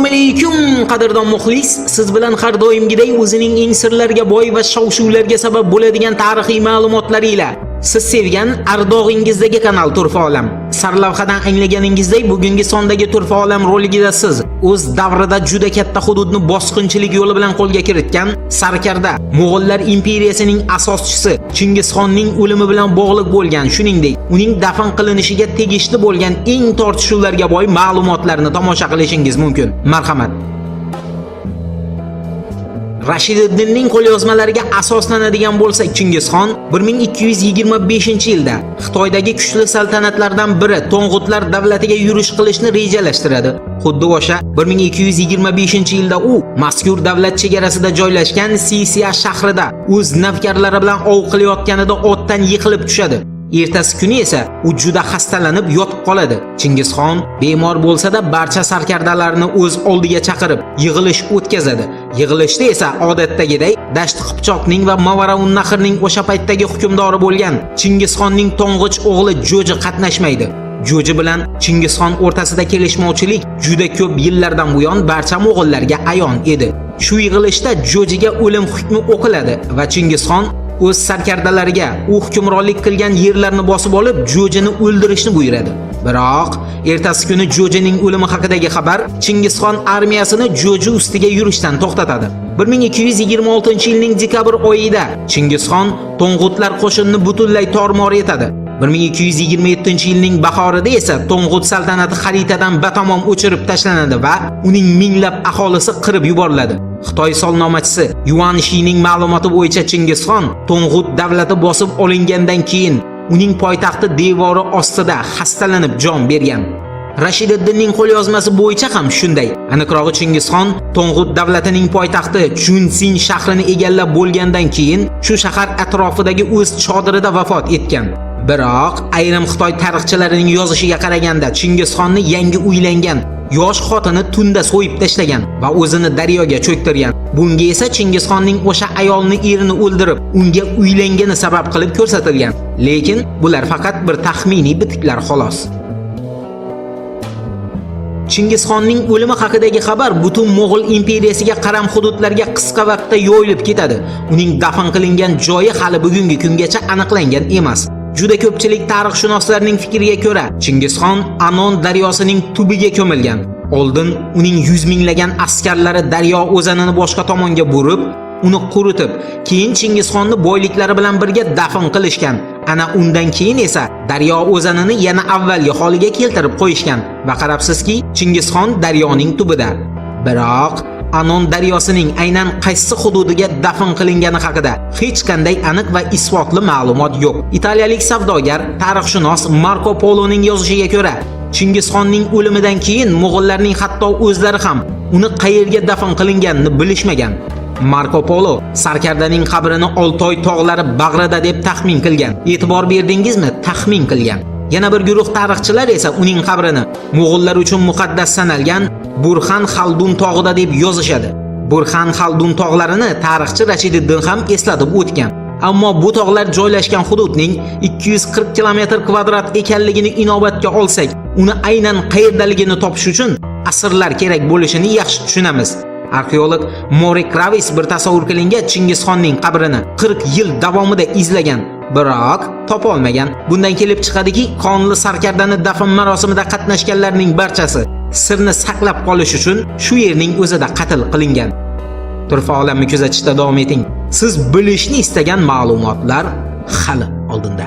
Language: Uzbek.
Assalomu alaykum, qadrdon muxlis. Siz bilan har doimgidek o'zining eng sirlarga boy va shov-shuvlarga sabab bo'ladigan tarixiy ma'lumotlari ila siz sevgan ardog'ingizdagi kanal Turfa Olam. Sarlavhadan anglaganingizdek, bugungi sondagi Turfa Olam roligida siz o'z davrida juda katta hududni bosqinchilik yo'li bilan qo'lga kiritgan sarkarda, Mo'g'ullar imperiyasining asoschisi Chingizxonning o'limi bilan bog'liq bo'lgan, shuningdek, uning dafn qilinishiga tegishli bo'lgan eng tortishuvlarga boy ma'lumotlarni tomosha qilishingiz mumkin. Marhamat. Rashididdinning qo'lyozmalariga asoslanadigan bo'lsak, Chingizxon 1225-yilda Xitoydagi kuchli saltanatlardan biri To'ng'utlar davlatiga yurish qilishni rejalashtiradi. Xuddi o'sha 1225-yilda u mazkur davlat chegarasida joylashgan Sisiya shahrida o'z navkarlari bilan ov qilayotganida otdan yiqilib tushadi. Ertasi kuni esa u juda xastalanib yotib qoladi. Chingizxon bemor bo'lsa-da, barcha sarkardalarni o'z oldiga chaqirib, yig'ilish o'tkazadi. Yig'ilishda esa odatdagiday Dashti Qipchoqning va Mavaraun-Nahrning o'sha paytdagi hukmdori bo'lgan Chingizxonning to'ng'ich o'g'li Jo'ji qatnashmaydi. Jo'ji bilan Chingizxon o'rtasida kelishmovchilik juda ko'p yillardan buyon barcha mo'g'ullarga ayon edi. Shu yig'ilishda Jo'jiga o'lim hukmi o'qiladi va Chingizxon o'z sarkardalariga u hukmronlik qilgan yerlarni bosib olib, Jo'jini o'ldirishni buyuradi. Biroq ertasi kuni Jo'jining o'limi haqidagi xabar Chingizxon armiyasini Jo'ji ustiga yurishdan to'xtatadi. 1226-yilning dekabr oyida Chingizxon To'ng'utlar qo'shinini butunlay tormor etadi. 1227-yilning bahorida esa To'ng'ut saltanati xaritadan batamom o'chirib tashlanadi va uning minglab aholisi qirib yuboriladi. Xitoy solnomachisi Yuan Shining ma'lumoti bo'yicha Chingizxon To'ng'ut davlati bosib olingandan keyin uning poytaxti devori ostida xastalanib jon bergan. Rashididdinning qo'lyozmasi bo'yicha ham shunday. Aniqrog'i, Chingizxon To'ng'ut davlatining poytaxti Chunsin shahrini egallab bo'lgandan keyin shu shahar atrofidagi o'z chodirida vafot etgan. Biroq ayrim Xitoy tarixchilarining yozishiga qaraganda, Chingizxonni yangi uylangan yosh xotini tunda so'yib tashlagan va o'zini daryoga cho'ktirgan. Bunga esa Chingizxonning o'sha ayolni erini o'ldirib, unga uylangani sabab qilib ko'rsatilgan. Lekin bular faqat bir taxminiy bitiklar, xolos. Chingizxonning o'limi haqidagi xabar butun Mo'g'ul imperiyasiga qaram hududlarga qisqa vaqtda yoyilib ketadi. Uning dafn qilingan joyi hali bugungi kungacha aniqlangan emas. Juda ko'pchilik tarixshunoslarning fikriga ko'ra, Chingizxon Anon daryosining tubiga ko'milgan. Oldin uning yuz minglagan askarlari daryo o'zanini boshqa tomonga burib, uni quritib, keyin Chingizxonni boyliklari bilan birga dafn qilishgan. Ana undan keyin esa daryo o'zanini yana avvalgi holiga keltirib qo'yishgan va qarabsizki, Chingizxon daryoning tubida. Biroq Anon daryosining aynan qaysi hududiga dafn qilingani haqida hech qanday aniq va isbotli ma'lumot yo'q. Italiyalik savdogar, tarixshunos Marko Poloning yozishiga ko'ra, Chingizxonning o'limidan keyin mo'g'ullarning hatto o'zlari ham uni qayerga dafn qilinganini bilishmagan. Marko Polo sarkardaning qabrini Oltoy tog'lari bag'rida deb taxmin qilgan. E'tibor berdingizmi? Taxmin qilgan. Yana bir guruh tarixchilar esa uning qabrini mo'g'ullar uchun muqaddas sanalgan Burxan Xaldun tog'ida deb yozishadi. Burxan Xaldun tog'larini tarixchi Rashididdin ham eslatib o'tgan. Ammo bu tog'lar joylashgan hududning 240 kilometr kvadrat ekanligini inobatga olsak, uni aynan qayerdaligini topish uchun asrlar kerak bo'lishini yaxshi tushunamiz. Arxeolog Mori Kravis bir tasavvur qilingan Chingizxonning qabrini 40 yil davomida izlagan, biroq topa olmagan. Bundan kelib chiqadiki, qonli sarkardani dafn marosimida qatnashganlarning barchasi sirni saqlab qolish uchun shu yerning o'zida qatl qilingan. Turfa olamni kuzatishda davom eting. Siz bilishni istagan ma'lumotlar hali oldinda.